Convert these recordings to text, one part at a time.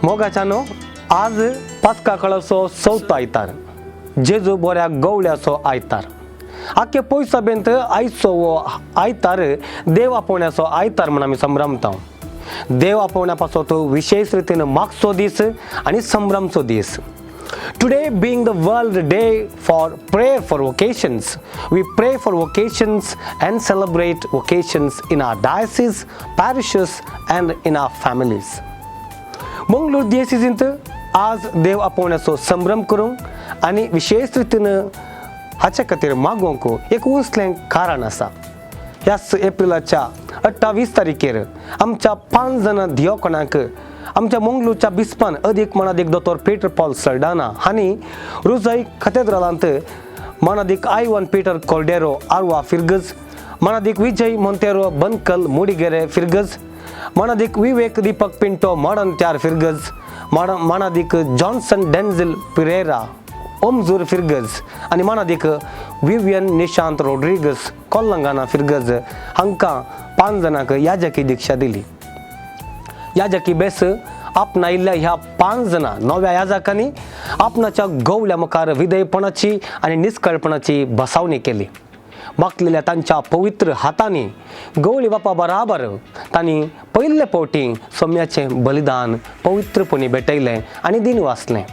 मोगाच्यानो आज पास्का काळाचो चवथो आयतार, जेजू बऱ्या गवळ्याचो आयतार. आख्खे पयसबेंत आयचो हो आयतार देव आपोवण्याचो आयतार म्हूण आमी संभ्रमता. देव आपोवण्या पासत विशेश रितीन मागचो दीस आनी संभ्रमचो दीस. Today being the World Day for Prayer for Vocations, we pray for vocations and celebrate vocations in our diocese, parishes and in our families. Mangalore दियेसींत आज देव आपोवण्याचो संभ्रम करूंक आनी विशेश रितीन हाचे खातीर मागोवंक एक उंचलें कारण आसा. ह्याच एप्रिलाच्या 28 तारखेर आमच्या 5 जाणां दियोकोणाक आमच्या मंगळूरच्या बिस्पान अदीक मानादीक दोतोर पीटर पॉल सल्डाना हांणी रुजय कथेद्रालांत मानादीक आयवन पीटर कोल्डेरो आरवा फिरगज, मानादीक विजय मोंतेरो बनकल मुडिगेरे फिरगज, मानादीक विवेक दीपक पिंटो माडनत्यार फिरगज, मानादीक जॉन्सन डेन्झिल पिरेरा ओमजूर फिरगज आनी मानादीक विवियन निशांत रोड्रिगस कोल्लंगाना फिरगज हांकां 5 जाणांक याजकी दीक्षा दिली. याजकी बेस आपणायिल्ल्या ह्या 5 जाणां नव्या याजकांनी आपणाच्या गवल्या मुखार विधेयपणाची आनी निस्कळपणाची बसावणी केली. मागलेल्या तांच्या पवित्र हातांनी गवळी बापा बराबर तांणी पयले फावटी सोम्याचें बलिदान पवित्रपणी भेटयलें आनी दिन वाचलें.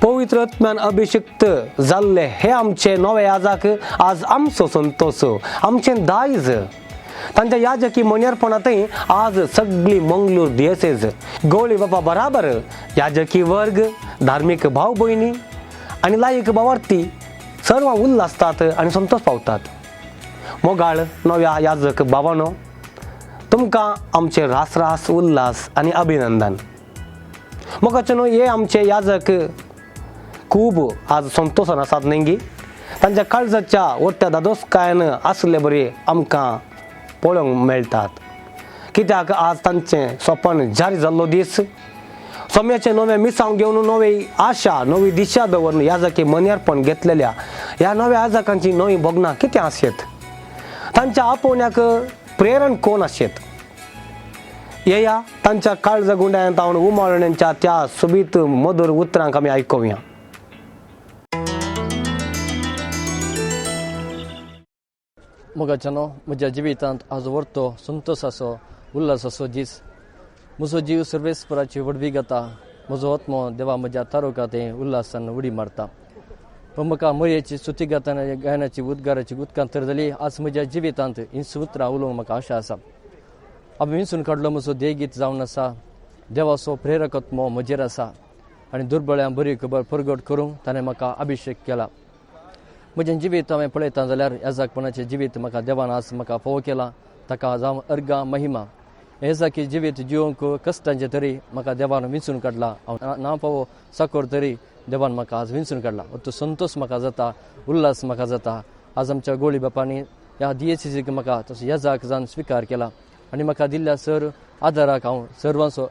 पवित्र आत्म्यान अभिषिक्त जाल्ले हे आमचे नवे याजक आज आमचो संतोष, आमचें दायज. तांच्या याजकी मन्यारपणांतय आज सगळी मंगळूर दियसेज गवळी बापा बराबर याजकी वर्ग, धार्मीक भाव भयणी आनी लायक भावार्थी सर्व उल्हासतात आनी संतोष पावतात. मोगाळ नव्या याजक बाबानो, तुमकां आमचे रास रास उल्हास आनी अभिनंदन. मोगाचे न्हू, हे आमचे याजक खूब आज संतोशान आसात न्ही. तांच्या काळजाच्या वट्ट्या दादोसकायन आसले बरी आमकां पळोवंक मेळटात. कित्याक आज तांचें सपन जारी जाल्लो दीस. सोम्याचें नवें मिसांव घेवन नवी आशा, नवी दिशा दवरून याजकी मन्यारपण घेतलेल्या ह्या नव्या याजकांची नवी भोगणां कितें आसयत, तांच्या आपोवण्याक प्रेरण कोण आसयत, येया तांच्या काळजा गुंड्यांत हांव उमाळण्यांच्या त्या सोबीत मधुर उतरांक आमी आयकुया. मोगाच्यानो, म्हज्या जिवितांत आज व्हरतो संतोसाचो उल्हासाचो दीस. म्हजो जीव सर्वेस्पराची व्हडवी गाता, म्हजो आत्मो देवा म्हज्या तारुका तें उल्हासान उडी मारता. पूण म्हाका मरयेची स्तुती गातना गायनाची उद्गाराची उदकांतर जाली. आज म्हज्या जिवितांत हीं उतरां उलोवंक म्हाका आशा आसा. हांवें विंचून काडलो म्हजो देगीत जावन आसा, देवाचो प्रेरक आत्मो म्हजेर आसा आनी दुर्बळ्यां बरी खबर परगट करूंक ताणें म्हाका अभिशेक केला. म्हजें जिवीत हांवें पळयता जाल्यार याजकपणाचें जिवीत म्हाका देवान आज म्हाका फावो केलां, ताका जावं अर्गां महिमा. येजाकी जिवीत जिवंक कश्टांचें तरी म्हाका देवान विंचून काडला. हांव ना फावो साकोर तरी देवान म्हाका आज विंचून काडला. तो संतोश म्हाका जाता, उल्हास म्हाका जाता. आज आमच्या गोळी बापांनी ह्या दियेसीक म्हाका तसो येजाक जावन स्विकार केला आनी म्हाका दिल्ल्या सर आदाराक हांव सर्वांचो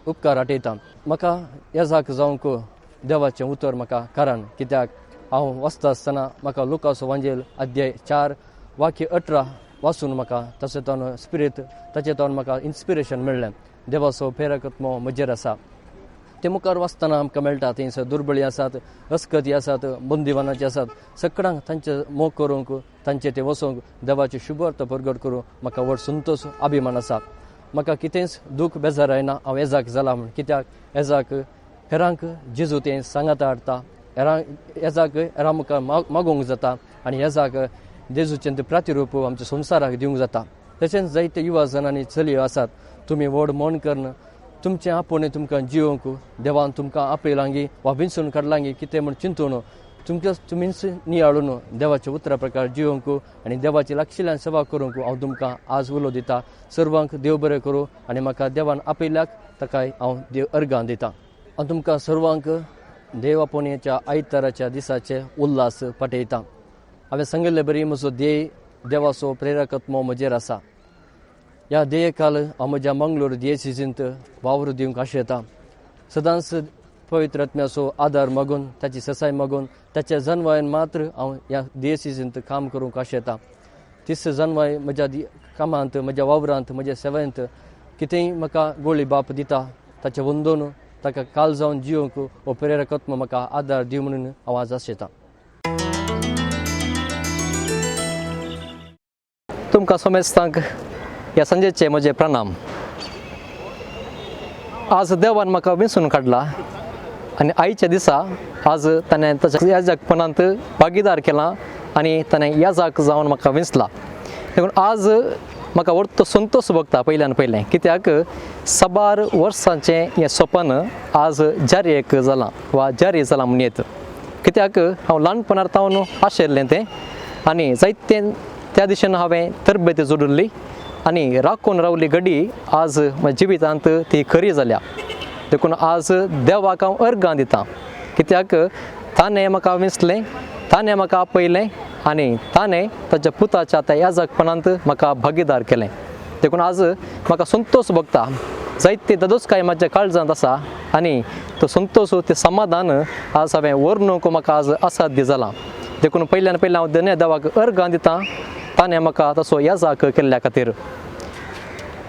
उपकार आठयतां. म्हाका येजाक जावंक देवाचें उतर म्हाका कारण, कित्याक हांव वाचता आसतना म्हाका लुकासो वांजेल अध्याय 4 वाक्य 18 वाचून म्हाका तशें तो स्पिरीत ताचें तो म्हाका इन्स्पिरेशन मेळ्ळें. देवाचो प्रेरकत्मो म्हजेर आसा. ते मुखार वाचतना आमकां मेळटा थंयसर दुर्बळी आसात, अस्कती आसात, बंदिवानाचे आसात, सगळ्यांक तांचे मोग करूंक, तांचे ते वचोंक देवाचे शुभ अर्थ परगट करूंक म्हाका व्हड संतोश अभिमान आसा. म्हाका कितेंच दूख बेजार आयना हांव येजाक जाला म्हूण, कित्याक येजाक हेरांक जेजू तें सांगाता हाडटा, हेजाक हेरां मुखार मागोवंक जाता आनी हेजाक जेजूचें तें प्रतिरूप आमच्या संवसाराक दिवंक जाता. तशेंच जायते युवा जण आनी चलयो आसात, तुमी व्हड मन करून तुमचें आपोवणें तुमकां जिवंक देवान तुमकां आपयलांगी वा विंचून काडलांगी कितें म्हूण चिंतून तुमकां तुमीच नियाळून देवाच्या उतरा प्रकार जिवंक आनी देवाची लागशिल्ल्यान सेवा करूंक हांव तुमकां आज उलो दिता. सर्वांक देव बरें करूं आनी म्हाका देवान आपयल्याक ताकाय हांव देव अर्गां दिता. हांव तुमकां सर्वांक देव आपोवण्याच्या आयताराच्या दिसाचे उल्हास पाठयता. हांवें सांगिल्ले बरी म्हजो ध्येय देवाचो प्रेरकत्मो म्हजेर आसा. ह्या ध्येयकाल हांव म्हज्या मंगळूर दियेसींत वावर दिवंक आशेता. सदांच पवित्र आत्म्याचो आदार मागून, ताची ससाय मागून, ताच्या जनवायन मात्र हांव ह्या दियेसींत काम करूंक आशेता. तीस जनवाय म्हज्या कामांत, म्हज्या वावरांत, म्हज्या सेवेंत कितेंय म्हाका गोळी बाप दिता ताचें वंदून ताका काल जावन जिवंक हो प्रेरक आत्मो म्हाका आदार दिवं म्हणून हांव आज आशेतां. तुमकां समेस्तांक ह्या सांजेचे म्हजे प्रणाम. आज देवान म्हाका वेंचून काडला आनी आयच्या दिसा आज ताणें ताच्या याजकपणांत भागीदार केला आनी ताणें याजक जावन म्हाका वेंचला. देखून आज म्हाका व्हडलो संतोश भोगता पयल्यान पयलें, कित्याक साबार वर्सांचें हें सपन आज जारी जालां वा जारी जालां म्हूण येत. कित्याक हांव ल्हानपणार तावन आशिल्लें तें आनी जायते त्या दिशेन हांवें तरबेत जोडिल्ली आनी राखून रावली घडी आज म्हज्या जिवितांत ती खरी जाल्या. देखून आज देवाक हांव अर्गां दितां, कित्याक ताणें म्हाका वेंचलें, ताणें म्हाका आपयलें आनी ताणें ताच्या पुताच्या त्या याजकपणांत म्हाका भागीदार केलें. देखून आज म्हाका संतोश भोगता, जायते ददोसकाय म्हज्या काळजांत आसा आनी तो संतोश तें समाधान आज हांवें व्हरूंक म्हाका आज असाध्य जालां. देखून पयल्यान पयलें हांव धन्य देवाक अर्गां दितां, ताणें म्हाका तसो याजक केल्ल्या खातीर.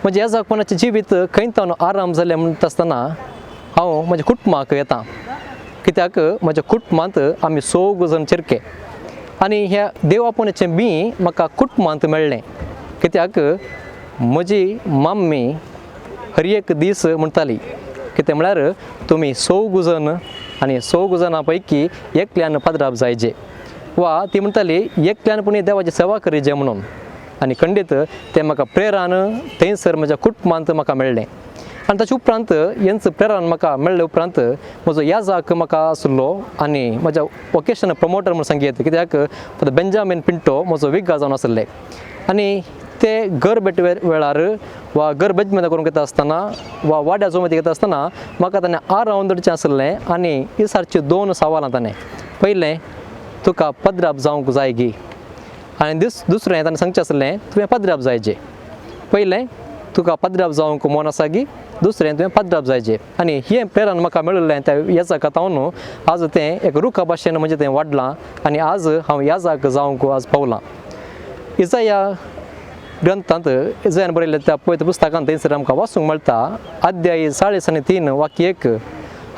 म्हजें याजकपणाचें जिवीत खंय तावन आराम जालें म्हणटा आसतना हांव म्हज्या कुटुंबाक येता, कित्याक म्हज्या कुटुंबांत आमी सोग जाण चिरके आनी ह्या देवापणाचें बीं म्हाका कुटुंबांत मेळ्ळें. कित्याक म्हजी मम्मी हर एक दीस म्हणटाली, कितें म्हळ्यार तुमी सोग जाण आनी सोग जाणां पैकी एकल्यान पाद्राप जायजे, वा ती म्हणटाली एकल्यान पूण देवाची सेवा करीजे म्हणून. आनी खंडीत तें म्हाका प्रेरान थंयसर म्हज्या कुटुंबांत म्हाका मेळ्ळें. आनी ताचे उपरांत हेंच प्रेरान म्हाका मेळ्ळे उपरांत म्हजो याजक म्हाका आसलो आनी म्हज्या वोकेशन प्रमोटर म्हूण सांगयत, कित्याक फादर बेंजामीन पिंटो म्हजो विगा जावन आसले आनी ते घर भेट वेळार वा घर बेजमेंत करूंक येता आसतना वा वाड्या जोमती घेता आसतना म्हाका ताणें आरावन दवरचें आसलें. आनी विचारची दोन सवालां ताणें, पयलें तुका पद्राप जावंक जाय गी, आनी दुसरें ताणें सांगचें आसलें तुवें पद्राप जायचे. पयलें तुका पद्राप जावंक मन आसा गी, दुसरें तुवें पद्राप जायचे. आनी हें प्रेरण म्हाका मेळिल्लें त्या याजका तावन आज तें एक रुखा भाशेन म्हणजे तें वाडलां आनी आज हांव याजक जावंक आज पावलां. इजाया ग्रंथांत इजायान बरयल्ल्या त्या पवित्र पुस्तकांत थंयसर आमकां वाचूंक मेळटा, अध्याय 43 वाक्य 1,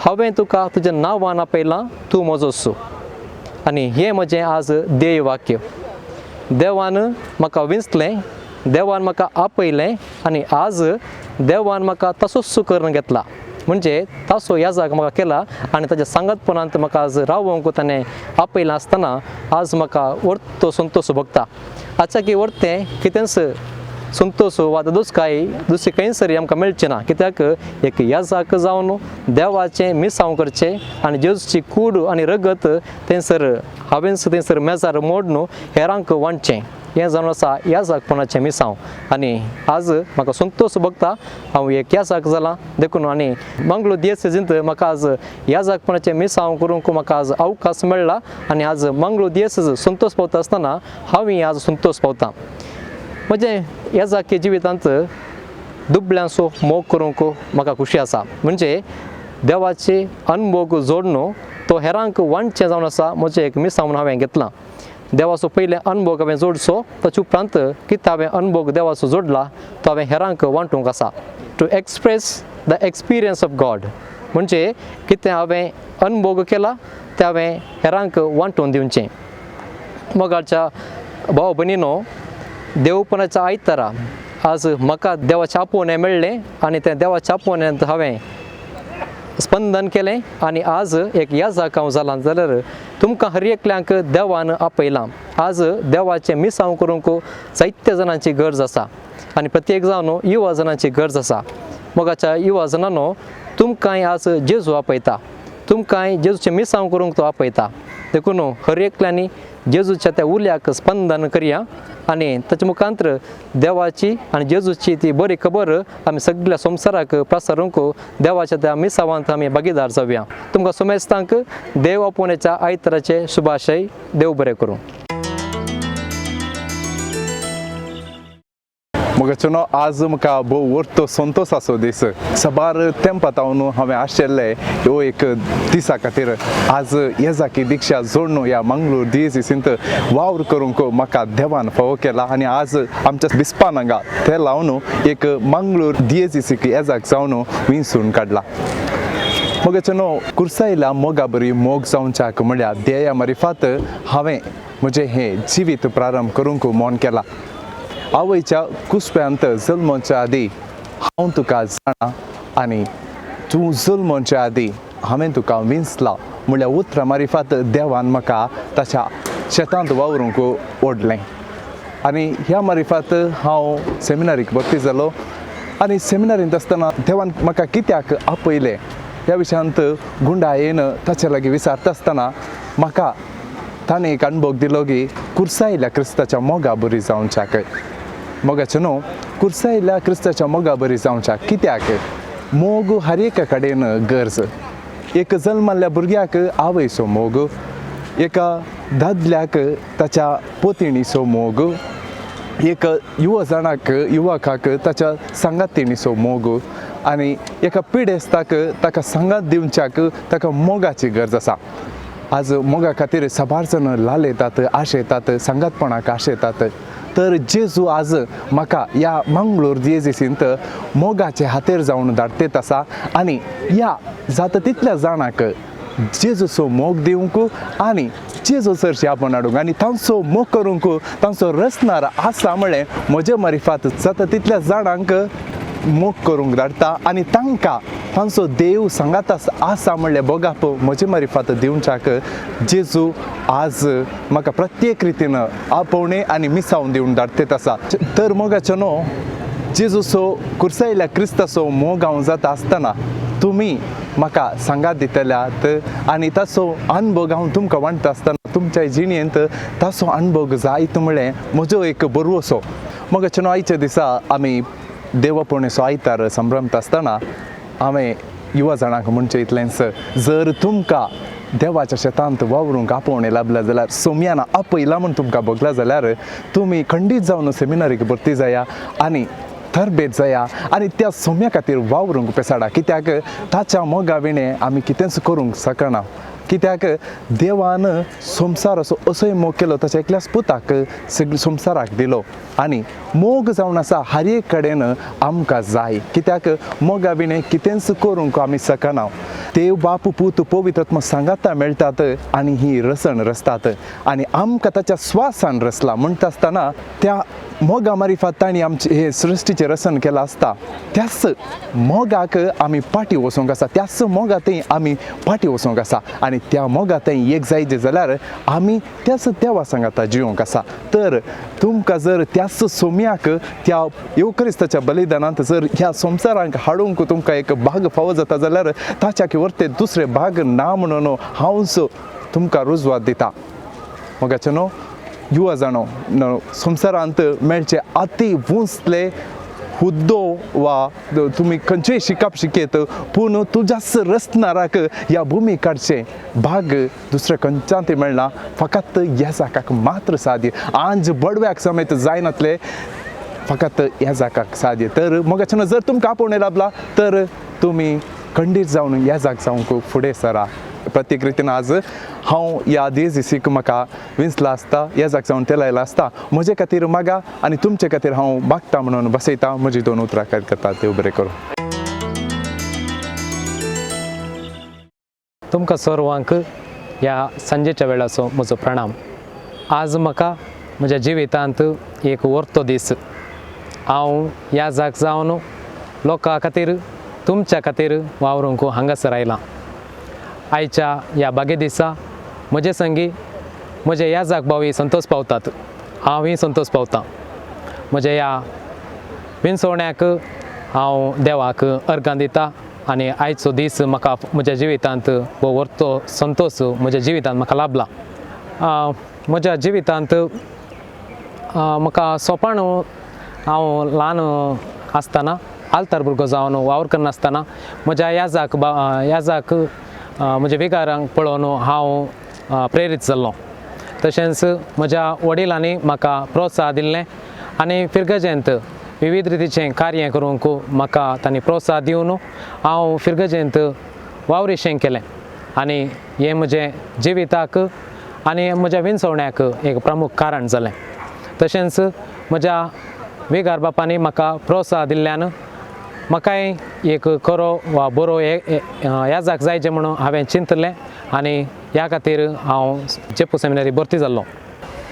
हांवें तुका तुज्या नांवान आपयलां, तूं म्हजो सू. आनी हें म्हजें आज ध्येय वाक्य. देवान म्हाका वेंचलें, देवान म्हाका आपयलें आनी आज देवान म्हाका तसोच करून घेतला, म्हणजे तासो याजक म्हाका केला आनी ताच्या सांगातपणांत म्हाका आज रावोंक ताणें आपयलां आसतना आज म्हाका व्हडलो संतोश भोगता. आचाकी व्हडतें कितेंच संतोश वा दोसकाय दुसरी खंयसर आमकां मेळचें ना, कित्याक एक याजक जावन देवाचें मिसांव करचें आनी जेजूची कूड आनी रगत थंयसर हांवेंच थंयसर मेजार मोडून हेरांक वांटचें, हें जावन आसा याजकपणाचें मिसांव. आनी आज म्हाका संतोश भोगता, हांव एक याजक जालां. देखून आनी मंगळूर दियेसेजींत म्हाका आज याजकपणाचें मिसांव करूंक म्हाका आज अवकाश मेळ्ळा आनी आज मंगळूर दियेसेज संतोश पावता आसतना हांवूय आज संतोश पावता. म्हजें याजकी जिवितांत दुबळ्यांचो मोग करूंक म्हाका खुशी आसा, म्हणजे देवाचे अनमोग जोडून तो हेरांक वांटचें जावन आसा म्हजें एक मिसांव म्हणून हांवें घेतलां. देवाचो पयलें अनभोग हांवें जोडचो, ताचे उपरांत कितें हांवें अनभोग देवाचो जोडला तो हांवें हेरांक वांटूंक आसा. To express the experience of God, म्हणजे कितें हांवें अनभोग केला तें हांवें हेरांक वांटून दिवचें. मोगाच्या भाव भयणीनो, देवपणाच्या आयतारा आज म्हाका देवाचें आपोवणें मेळ्ळें आनी तें देवाच्या आपोवण्यांत हांवें स्पंदन केलें आनी आज एक याजक हांव जालां. जाल्यार तुमकां हर एकल्यांक देवान आपयलां. आज देवाचें मिसांव करूंक जायत्या जाणांची गरज आसा आनी प्रत्येक जावन युवा जाणांची गरज आसा. मोगाच्या युवा जाणांनो, तुमकांय आज जेजू आपयता, तुमकांय जेजूचें मिसांव करूंक तो आपयता. देखून हर एकल्यांनी जेजूच्या त्या उल्याक स्पंदन करया आनी ताच्या मुखांतर देवाची आनी जेजूची ती बरी खबर आमी सगळ्या संवसाराक प्रसारूंक देवाच्या त्या मिसावांत आमी भागीदार जावया. तुमकां समेस्तांक देव आपोवण्याच्या आयताराचे शुभाशय. देव बरें करूं. मगचनो आज म्हाका भोव वर्तो संतोश आसो दीस. सबार तेंपा तावन हांवें आशिल्लें ह्यो एक दिसा खातीर आज येजाकी दीक्षा जोडून ह्या मंगळूर दियेसींत वावर करूंक म्हाका देवान फावो केला आनी आज आमच्या बिस्पान हांगा ते लावन एक मंगळूर दियेसीक येजाक जावन विंचून काडला. मोगाचें न्हू कुर्सायल्या मोगा बरी मोग जावच्याक म्हळ्यार ध्येया मारिफात हांवें म्हजें हें जिवीत प्रारंभ करूंक मन केलां. आवयच्या कुसप्यांत जल्मच्या आदी हांव तुका जाणा आनी तूं जल्मच्या आदी हांवें तुका विंचला म्हळ्यार उतरां मारिफात देवान म्हाका ताच्या शेतांत वावरूंक ओडलें. आनी ह्या मारिफात हांव सेमिनारीक भरती जालो आनी सेमिनारींत आसतना देवान म्हाका कित्याक आपयलें ह्या विशयांत गुंडायेन ताचे लागीं विचारता आसतना म्हाका ताणें एक अणभव दिलो की कुर्सायल्या क्रिस्ताच्या मोगा बरी जावच्याक. मोगाचें न्हू कुर्सायल्या क्रिस्ताच्या मोगा बरी जावच्याक कित्याक मोग हर एका कडेन गरज. एक जल्माल्ल्या भुरग्याक आवयचो मोग, एका दादल्याक ताच्या पोतिणीचो मोग, एक युवा जाणाक युवकाक ताच्या सांगातिणीचो मोग आनी एका पिडेस्ताक ताका सांगात दिवच्याक ताका मोगाची गरज आसा. आज मोगा खातीर साबार जाण लालयतात, आशेतात, सांगातपणाक आशेतात. तर जेजू आज म्हाका ह्या मंगळूर दियेजीसींत मोगाचे हातेर जावन धाडटेत आसा आनी ह्या जाता तितल्या जाणांक जेजूचो मोग दिवंक आनी जेजू चडशी आपोवन हाडूंक आनी तांचो मोग करूंक तांचो रचणार आसा म्हळें म्हजे मारिफात जाता तितल्या जाणांक मोग करूंक धाडटा आनी तांकां तांचो देव सांगात आसा म्हणलें बोगाप म्हजे मारिफात दिवच्याक जेजू आज म्हाका प्रत्येक रितीन आपोवणें आनी मिसावन दिवन धाडटेत आसा. तर मोगाचो न्हू जेजूचो कुर्सायल्या क्रिस्ताचो मोग हांव जाता आसतना तुमी म्हाका सांगात दितल्यात आनी ताचो अणभव हांव तुमकां वांट्टा आसतना तुमच्या जिणेंत ताचो अणभव जायत म्हळें म्हजो एक बरवसो. मोगाचो न्हू आयच्या दिसा आमी देवापणेचो आयतार संभ्रमता आसतना हांवें युवा जाणांक म्हणचें इतलेंच, जर तुमकां देवाच्या शेतांत वावरूंक आपोवणें लाबलां जाल्यार, सोमयान आपयलां म्हूण तुमकां भोगलां जाल्यार तुमी खंडीत जावन सेमिनारीक भरती जाया आनी तरबेज जाया आनी त्या सोम्या खातीर वावरूंक पेसाडा. कित्याक ताच्या मोगा विणें आमी कितेंच करूंक शकना. कित्याक देवान संवसार असो असोय मोग केलो ताच्या एकल्याच पुताक सगळे संवसाराक दिलो आनी मोग जावन आसा हर एक कडेन आमकां जाय. कित्याक मोगा विणें कितेंच करूंक आमी शकना. देव बाप पूत पवित्र सांगाता मेळटात आनी ही रसण रचतात आनी आमकां ताच्या स्वासान रचला म्हणटा आसतना त्या मोगा मारिफात तांणी आमचे हे सृश्टीचें रसन केलां आसता त्याच मोगाक आमी फाटीं वचूंक आसा, त्याच मोगा थंय आमी फाटीं वचूंक आसा आनी त्या मोगा थंय एक जायचे जाल्यार आमी त्याच देवा सांगाता जिवंक आसा. तर तुमकां जर त्याच सोम्याक त्या येवक्रिस्ताच्या बलिदानांत जर ह्या संवसारांक हाडूंक तुमकां एक भाग फावो जाता जाल्यार ताच्या वरते दुसरे भाग ना म्हणून हांवच तुमकां रुजवात दिता. मोगाचें न्हू युवा जाणो संवसारांत मेळचे अती उंचले हुद्दो वा तुमी खंयचेय शिकप शिकयत पूण तुज्याच रचणाराक ह्या भुमी काडचें भाग दुसऱ्या खंयच्यान मेळना, फकत ह्या जाकाक मात्र साध्य. आंज बडव्याक समेत जायनातले फकत ह्या जाकाक साध्य. तर मोगाचें जर तुमकां आपोवणें लाबलां तर तुमी खंडीत जावन ह्या जाग जावंक फुडें सरा. प्रत्येक रितीन आज हांव ह्या देजीसीक म्हाका विंचला आसता, ह्या जाग जावन तेलायला आसता म्हजे खातीर मागा आनी तुमचे खातीर हांव मागता म्हणून बसयता. म्हजी दोन उतरां करता. देव बरें करूं. तुमकां सर्वांक ह्या सांजेच्या वेळाचो म्हजो प्रणाम. आज म्हाका म्हज्या जिवितांत एक वर्तो दीस. हांव ह्या जाग जावन लोकां खातीर तुमच्या खातीर वावरूंक हांगासर आयलां. आयच्या ह्या बागे दिसा म्हजे संगी म्हजे ह्या जाग भावूय संतोष पावतात, हांवूय संतोष पावतां. म्हज्या ह्या विंचवण्याक हांव देवाक अर्गां दिता आनी आयचो दीस म्हाका म्हज्या जिवितांत हो वर्तो संतोष म्हज्या जिवितांत म्हाका लाभला. म्हज्या जिवितांत म्हाका सोंपण हांव ल्हान आसतना आल्तार भुरगो जावन वावर करनासतना म्हज्या याजाक याजाक म्हज्या विगारांक पळोवन हांव प्रेरीत जाल्लो. तशेंच म्हज्या वडिलांनी म्हाका प्रोत्साहन दिल्लें आनी फिरगजेंत विविध रितीचें कार्य करूंक म्हाका तांणी प्रोत्साहन दिवन हांव फिरगजेंत वावरिशें केलें आनी हें म्हजें जिविताक आनी म्हज्या विंचवण्याक एक प्रमुख कारण जालें. तशेंच म्हज्या विगार बापांनी म्हाका प्रोत्साहन दिल्ल्यान म्हाकाय एक खरो वा बरो याजाक जायचें म्हणून हांवें चिंतलें आनी ह्या खातीर हांव जेपू सेमिनरी भरती जाल्लो.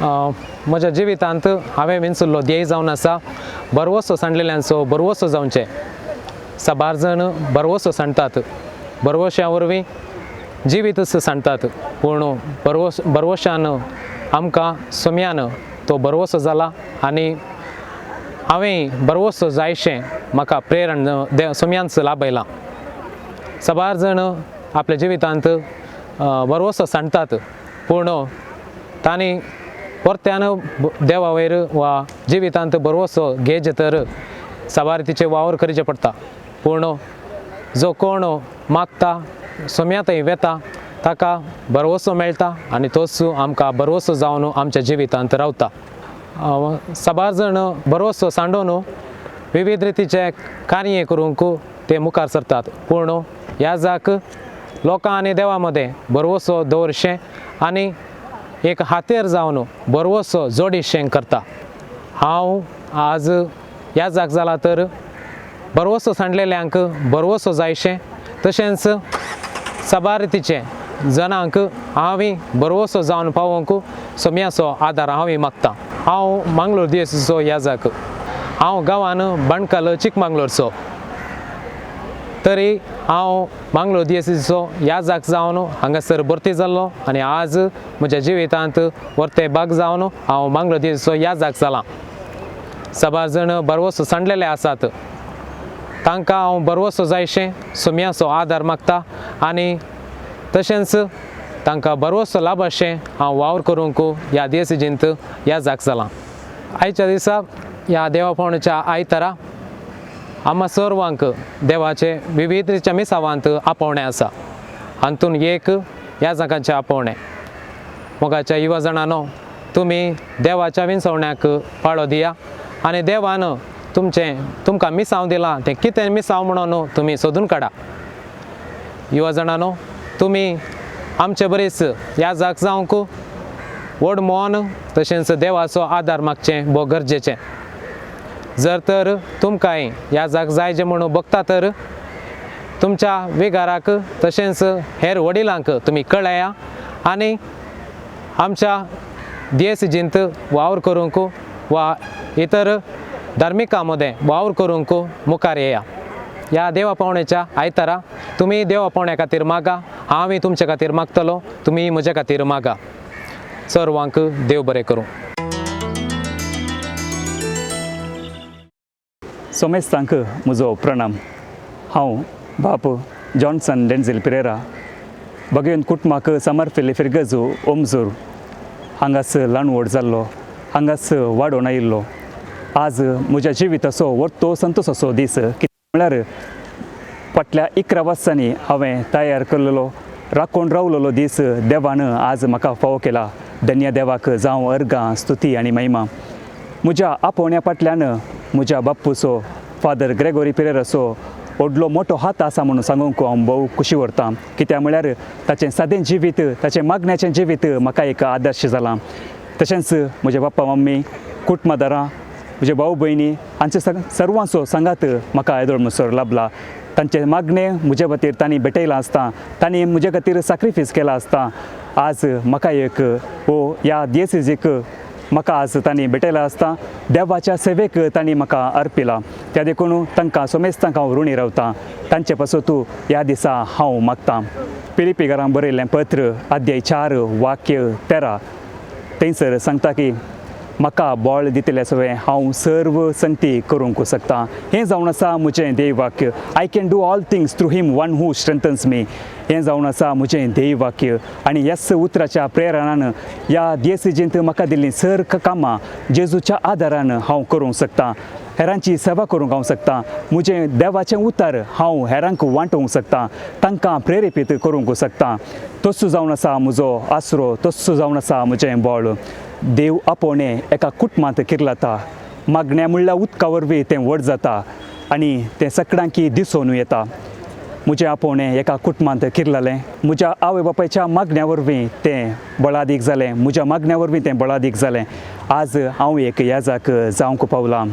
म्हज्या जिवितांत हांवें विंचुल्लो ध्येय जावन आसा बरवसो सांडलेल्यांचो बरवसो जावचें. साबार जाण बरवसो सांडटात, बरवश्या वरवीं जिवीतच सांडटात, पूण बरवशान आमकां सोम्यान तो बरवसो जाला आनी हांवें बरवसो जायशें म्हाका प्रेरण सोम्यानच लाभयलां. साबार जाण आपल्या जिवितांत बरवसो सांडटात, पूण तांणी परत्यान देवा वयर वा जिवितांत बरवसो घेयचे तर साबार तिचे वावर करचें पडटा. पूण जो कोण मागता सोम्या थंय वेता ताका बरवसो मेळटा आनी तोच आमकां बरवसो जावन आमच्या जिवितांत रावता. साबार जाण बरवसो सांडोवन विविध रितीचे कार्य करूंक ते मुखार सरतात, पूण ह्या जाक लोकां आनी देवा मदें बरवसो दवरचें आनी एक हातेर जावन बरवसो जोडीशें करता. हांव आज ह्या जाक जाला तर बरवसो सांडलेल्यांक बरवसो जायशें, तशेंच साबार रितीचें जनांक हांव बरवसो जावन पावोवंक सोम्याचो आदार हांव मागता. हांव मांगलोर दियेसीचो याजाक, हांव गांवान बाणकाल चिकमांगलोरचो, तरी हांव मांगलोर दियेसीचो याजाक जावन हांगासर भरती जाल्लो आनी आज म्हज्या जिवितांत वर्ते भाग जावन हांव मांगलोर दियेसीचो याजाक जाला. साबार जाण बरवसो सांडलेले आसात, तांकां हांव बरवसो जायशें सोम्याचो आदार मागता आनी तशेंच तांकां बरवसो लाभशें हांव वावर करूंक ह्या दियेसीजींत ह्या जाक जालां. आयच्या दिसा ह्या देवा पावण्याच्या आयतारा आमकां सर्वांक देवाचे विविध रितीच्या मिसावांत आपोवणें आसा. हातूंत एक ह्या जागांचें आपोवणें. मोगाच्या युवा जाणांनो, तुमी देवाच्या विंचवण्याक पाळो दिया आनी देवान तुमचें तुमकां मिसांव दिलां तें कितें मिसांव म्हणून तुमी सोदून काडा. युवा जाणांनो, तुमी आमचे बरीच ह्या जाग जावंक व्हड मन तशेंच देवाचो आदार मागचें भोव गरजेचें. जर तर तुमकांय ह्या जाग जाय जें म्हणून बगता तर तुमच्या विगाराक तशेंच हेर वडिलांक तुमी कळया आनी आमच्या दियेसीजींत वावर करूंक वा इतर धार्मिकां मदें वावर करूंक मुखार येया. ह्या देवा पावण्याच्या आयतारा तुमी देवा पावण्या खातीर मागा, हांवूय तुमचे खातीर मागतलो, तुमी म्हज्या खातीर मागा. सर्वांक देव बरें करूं. सोमेस्तांक म्हजो प्रणाम. हांव बाप जॉन्सन डेन्झील पिरेरा, बगेन कुटुंबाक समर्पिल्ले फिरगजू ओमजूर हांगास ल्हान व्हड जाल्लो, हांगास वाडोवन आयिल्लो. आज म्हज्या जिविताचो व्हडतो संतोसाचो दीस, कित्याक म्हळ्यार फाटल्या 11 वर्सांनी हांवें तयार केल्लो राखून रावलेलो दीस देवान आज म्हाका फावो केला. धन्य देवाक जावं अर्गां स्तुती आनी महिमा. म्हज्या आपोवण्या फाटल्यान म्हज्या बाप्पूचो फादर ग्रेगोरी पिरेराचो व्हडलो मोठो हात आसा म्हणून सांगूंक हांव भोव खुशी व्हरतां. कित्याक म्हळ्यार ताचें सादें जिवीत, ताचें मागण्याचें जिवीत म्हाका एक आदर्श जालां. तशेंच म्हजे बाप्पा मम्मी, कुटुंबादारां, म्हजे भाव भयणी हांचे सर्वांचो सांगात म्हाका येदोळ म्हणसर लाभला. तांचें मागणें म्हजे खातीर तांणी भेटयलां आसता, तांणी म्हजे खातीर साक्रिफीस केलां आसता. आज म्हाका एक हो ह्या दियेसीजीक म्हाका आज तांणी भेटयलां आसता. देवाच्या सेवेक तांणी म्हाका अर्पिला, त्या देखून तांकां सोमेस्तांक हांव ऋणी रावतां. तांचे पासत ह्या दिसा हांव मागतां. पिलिपीकारांक बरयल्लें पत्र अध्याय 4 वाक्य 13 थंयसर सांगता की म्हाका बळ दितलें सगळें हांव सर्व संगती करूंक शकता. हें जावन आसा म्हजें ध्येयवाक्य. I can do all things through him one who strengthens me. हें जावन आसा म्हजें ध्येयवाक्य. आनी ह्याच उतराच्या प्रेरणान ह्या दियेसीजींत म्हाका दिल्लीं सर कामां जेजूच्या आदारान हांव करूंक शकता. हेरांची सेवा करूंक हांव शकता. म्हजें देवाचें उतर हांव हेरांक वांटूंक शकता, तांकां प्रेरेपीत करूंक शकता. तस्सो जावन आसा म्हजो आसरो, तस्सो जावन आसा म्हजें बळ. देव आपोवणें एका कुटुंबांत किर्लता, मागण्या म्हणल्यार उदका वरवीं तें व्हड जाता आनी तें सगळ्यांकी दिसून येता. म्हजें आपोवणें एका कुटुंबांत किर्ललें, म्हज्या आवय बापायच्या मागण्या वरवीं तें बळादीक जालें, म्हज्या मागण्या वरवीं तें बळादीक जालें. आज हांव एक याजाक जावंक पावलां.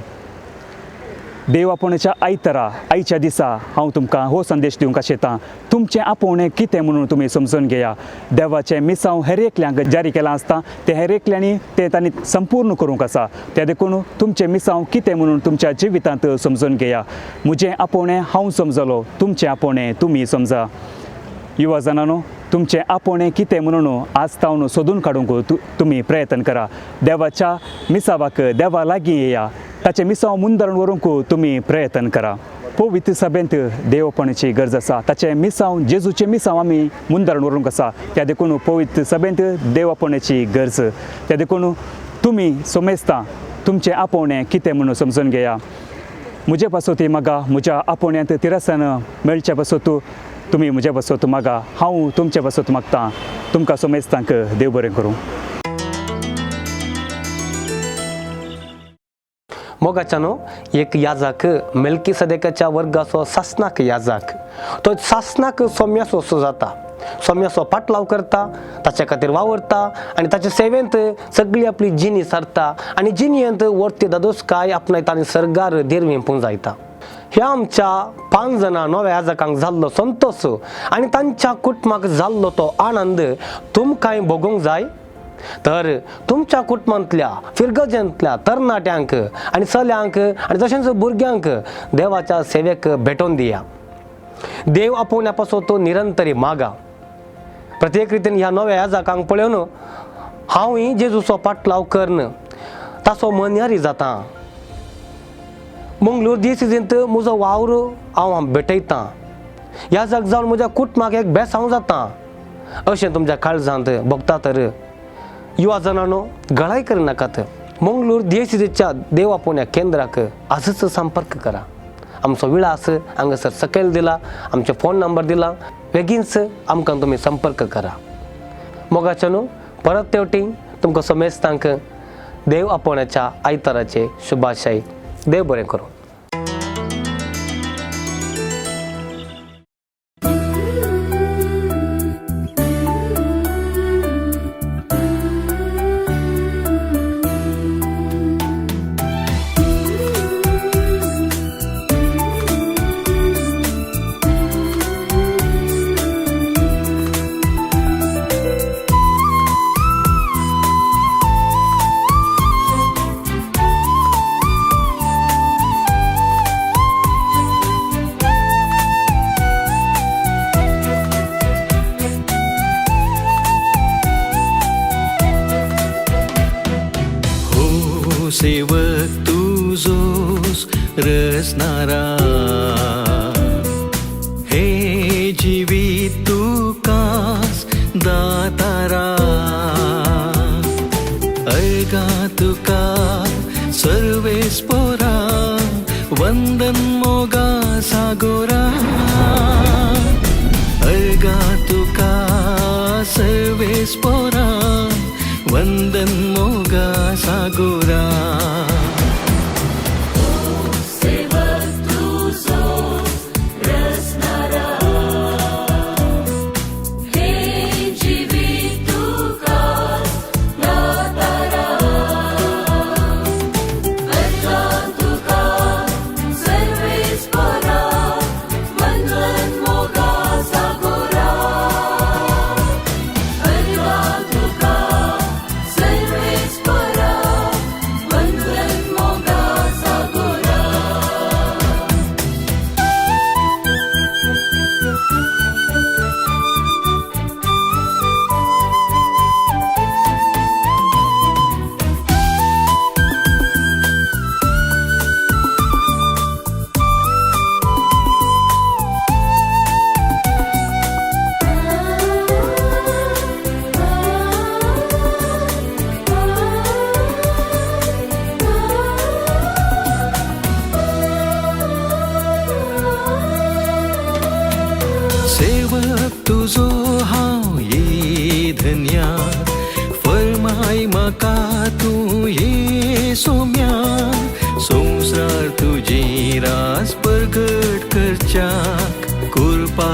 देव आपोवण्याच्या आयतारा आयच्या दिसा हांव तुमकां हो संदेश दिवंक आशेतां. तुमचें आपोवणें कितें म्हणून तुमी समजून घेया. देवाचें मिसांव हेर एकल्यांक जारी केलां आसता तें हेर एकल्यांनी तें तांणी संपूर्ण करूंक आसा. त्या देखून तुमचें मिसांव कितें म्हणून तुमच्या जिवितांत समजून घेया. म्हजें आपोवणें हांव समजलो, तुमचें आपोवणें तुमी समजा. युवा जाणांनो, तुमचें आपोवणें कितें म्हणून आज तावन सोदून काडूंक तुमी प्रयत्न करा. देवाच्या मिसावाक देवा लागीं येया, ताचें मिसांव मुंदारण व्हरूंक तुमी प्रयत्न करा. पवित्र सभेंत देवपणाची गरज आसा. ताचें मिसांव जेजूचें मिसांव आमी मुंदारण व्हरूंक आसा. त्या देखून पवित्र सभेंत देवपणाची गरज. त्या देखून तुमी सोमेस्ता तुमचें आपोवणें कितें म्हणून समजून घेया. म्हजे पासत मागा, म्हज्या आपोवण्यांत तिरसान मेळचे पासत तुमी म्हजे पासत मागा, हांव तुमचे पासत मागतां. तुमकां सोमेस्तांक देव बरें करूं. मोगाच्यानो, एक याजाक मेल्की सदेकाच्या वर्गाचो सासनाक याजाक, तो सासनाक सोम्यासो असो जाता, सोम्यासो पाटलाव करता, ताच्या खातीर वावरता आनी ताच्या सेवेंत सगळी आपली जिणी सारता आनी जिणयेंत वर्ती दादोसकाय आपणायता आनी सर्गार देरवीं पुंजायता. ह्या आमच्या 5 जाणां नव्या याजकांक जाल्लो संतोश आनी तांच्या कुटुंबाक जाल्लो तो आनंद तुमकांय भोगूंक जाय तर तुमच्या कुटुंबांतल्या फिरगजेंतल्या तरणाट्यांक आनी चल्यांक आनी तशेंच भुरग्यांक देवाच्या सेवेक भेटोवन दिया. देव आपोवण्या पासून तो निरंतरी मागा. प्रत्येक रितीन ह्या नव्या याजकांक पळोवन हांवूय जेजूचो पाटलाव करन ताचो मनयारी जाता. मंगळूर दिसिजींत म्हजो वावर हांव भेटयतां, याजक जावन म्हज्या कुटुंबाक एक बेसांव जाता अशें तुमच्या काळजांत भोगता तर युवा जाणांनो गळाय करनाकात. मंगळूर दिसिजीच्या देव आपोवण्या केंद्राक आजच संपर्क करा. आमचो विळास हांगासर सकयल दिला, आमचो फोन नंबर दिला, बेगीनच आमकां तुमी संपर्क करा. मोगाच्या न्हू, परत तेवटी तुमकां समेस्तांक देव आपोवण्याच्या आयताराचे शुभाशय. देव बरें करूं. सेवक तुझोस रसणारा हे जीवित तुकास दातारा, अर्गा तुका सर्वेस्पोरा वंदन मोगा सागोरा, अर्गा तुका सर्वेस्पोरा वंदन मोगा सागोरा. सेवक तुझो हांव ये धन्या, फरमाय म्हाका तूं ये सोम्या, संवसार तुजी रास परगट करच्याक कृपा